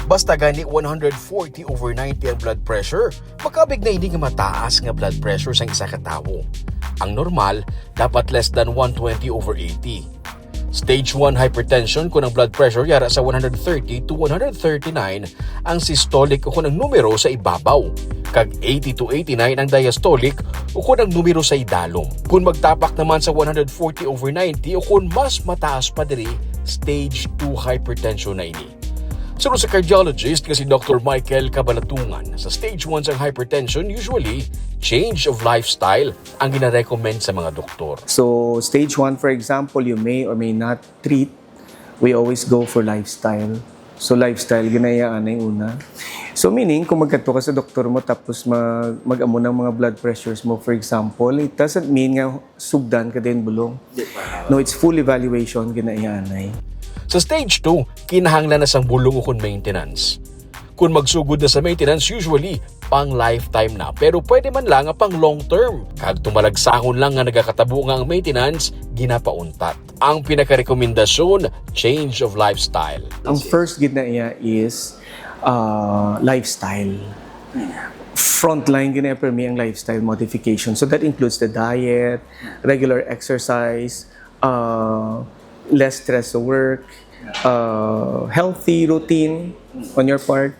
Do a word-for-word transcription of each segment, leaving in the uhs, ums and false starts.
Basta gani one hundred forty over ninety ang blood pressure, makabig na ini nga mataas nga blood pressure sang isa ka tawo. Ang normal, dapat less than one twenty over eighty. Stage one hypertension, kun ang blood pressure yara sa one hundred thirty to one hundred thirty-nine ang systolic o kun ang numero sa ibabaw, kag eighty to eighty-nine ang diastolic o kun ang numero sa idalom. Kun magtapak naman sa one hundred forty over ninety o kun mas mataas pa diri, stage two hypertension na ini. Suno sa cardiologist nga si Doctor Michael Kabalatungan, sa stage one sang hypertension, usually, change of lifestyle ang ginarecommend sa mga doktor. So, stage one, for example, you may or may not treat. We always go for lifestyle. So, lifestyle, ginayaan na yung una. So, meaning, kung magkadto ka sa doktor mo tapos mag, mag-amo ng mga blood pressures mo, for example, it doesn't mean nga sugdan ka din bulong. No, it's full evaluation, ginaianay. Sa stage two, kinahanglan na sang bulong ukon maintenance. Kung magsugod na sa maintenance, usually, pang lifetime na. Pero pwede man lang nga pang long term. Kag tumalagsahon lang nga nagakatabo nga ang maintenance, ginapauntat. Ang pinakarekomendasyon, change of lifestyle. Ang first gid na iya is uh, lifestyle. Frontline gid na iya for me ang lifestyle modification. So that includes the diet, regular exercise, uh, less stress sa work, uh, healthy routine on your part.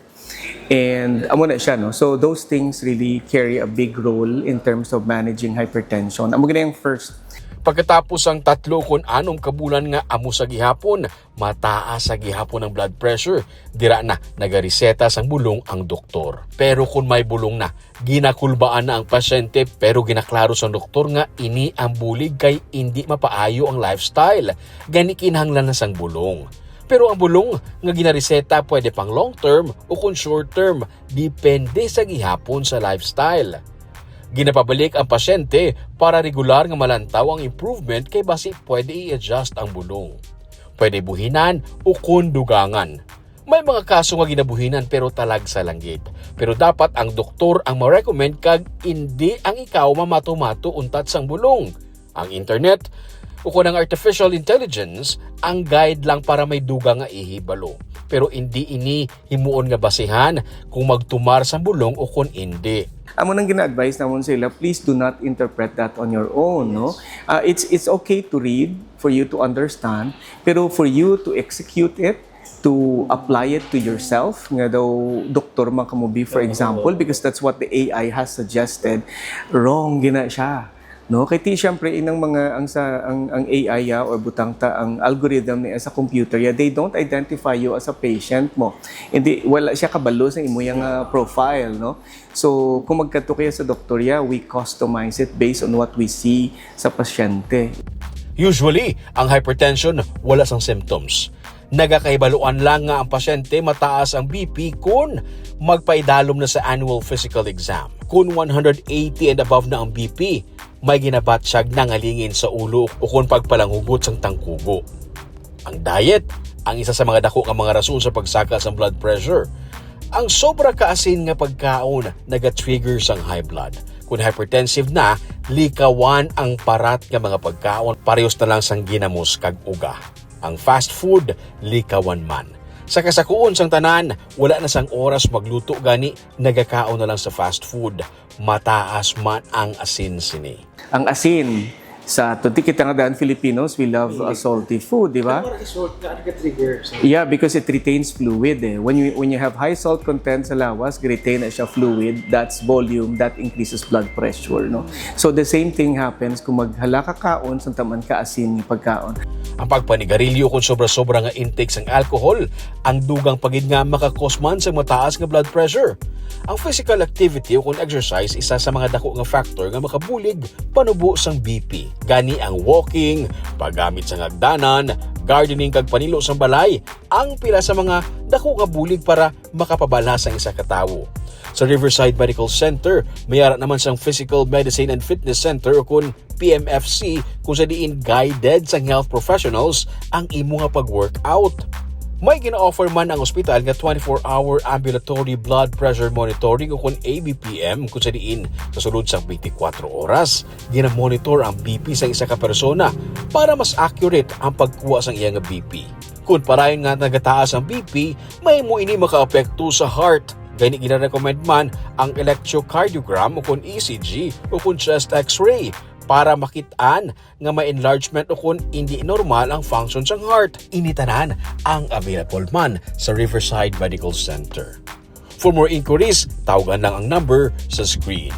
And amo na siya, no? So those things really carry a big role in terms of managing hypertension. Amo gid na yung first. Pagkatapos sang tatlo kun anom ka bulan nga amo sa gihapon, mataas sa gihapon ang blood pressure, dira na nagareseta sang bulong ang doktor. Pero kung may bulong na, ginakulbaan na ang pasyente, pero ginaklaro sang doktor nga ini ang bulig kay indi mapaayo ang lifestyle, gani kinahanglan na sang bulong. Pero ang bulong nga ginareseta pwede pang long term o kung short term, depende sa gihapon sa lifestyle. Ginapabalik ang pasyente para regular nga malantaw ang improvement kay basi pwede i-adjust ang bulong. Pwede buhinan o kun dugangan. May mga kaso nga ginabuhinan pero talagsa lang gid. Pero dapat ang doktor ang ma-recommend kag indi ang ikaw mamato-mato untat sang bulong. Ang internet, o kun ang artificial intelligence, ang guide lang para may dugang nga ihibalo. Pero indi ini himuon nga basihan kung magtumar sang bulong o kun indi. Amo nang gina-advise namon sila, please do not interpret that on your own, no? Uh, it's it's okay to read, for you to understand, pero for you to execute it, to apply it to yourself, nga daw doktor man kamo be, for example, because that's what the A I has suggested, wrong gina siya. No, kay ti syempre inang mga ang sa ang, ang A I ya, or butang ta ang algorithm niya sa computer ya, they don't identify you as a patient mo. Hindi, wala siya kabalo sa imo yang ah, profile, no? So, kung magkadto kayo sa doktor ya, we customize it based on what we see sa pasyente. Usually, ang hypertension wala sang symptoms. Nagakahibaluan lang nga ang pasyente mataas ang B P kun magpaidalom na sa annual physical exam. Kun one hundred eighty and above na ang B P, may ginabatyag na nga lingin sa ulo o kun pagpalanghugot sang tangkugo. Ang diet, ang isa sa mga dako nga mga rason sa pagsaka sang blood pressure. Ang sobra kaasin nga pagkaon naga-trigger sang high blood. Kung hypertensive na, likawan ang parat nga mga pagkaon, parehos na lang sang ginamos kag uga. Ang fast food, likawan man. Sa kasakuon sang tanan, wala na sang oras magluto gani nagakaon na lang sa fast food. Mataas man ang asin sini. Ang asin, sa tunti kita nga daan Filipinos, we love uh, salty food, di ba? Parang salt na ano ka-trigger. So, Yeah, because it retains fluid eh. When you when you have high salt content sa lawas, retain na siya fluid. That's volume, that increases blood pressure, no? So the same thing happens kung maghala ka kaon sa taman ka asin nga pagkaon. Ang pagpanigarilyo kung sobra-sobra nga intake sang alcohol, ang dugang pa gid nga makakos man sang mataas nga blood pressure. Ang physical activity o kung exercise isa sa mga dako nga factor nga makabulig panubo sang B P. Gani ang walking, paggamit sa hagdanan, gardening kag panilo sang balay ang pila sa mga dako nga bulig para makapabalha sang isa ka tawo. Sa Riverside Medical Center, may ara naman sang Physical Medicine and Fitness Center o kun P M F C kung sa diin guided sang health professionals ang imo nga pag-workout. May gina-offer man ang ospital nga twenty-four hour ambulatory blood pressure monitoring o kun A B P M, kung sa diin sa sulod sang twenty-four oras, gina-monitor ang B P sang isa ka persona para mas accurate ang pagkuha sang iya nga B P. Kung parayon nga nagataas ang B P, mahimo ini makaapekto sa heart. Gani gina-recommend man ang electrocardiogram o kun E C G o kun chest X-ray para makit-an nga may enlargement o kun hindi normal ang function sang heart. Ini tanan ang available man sa Riverside Medical Center. For more inquiries, tawagan lang ang number sa screen.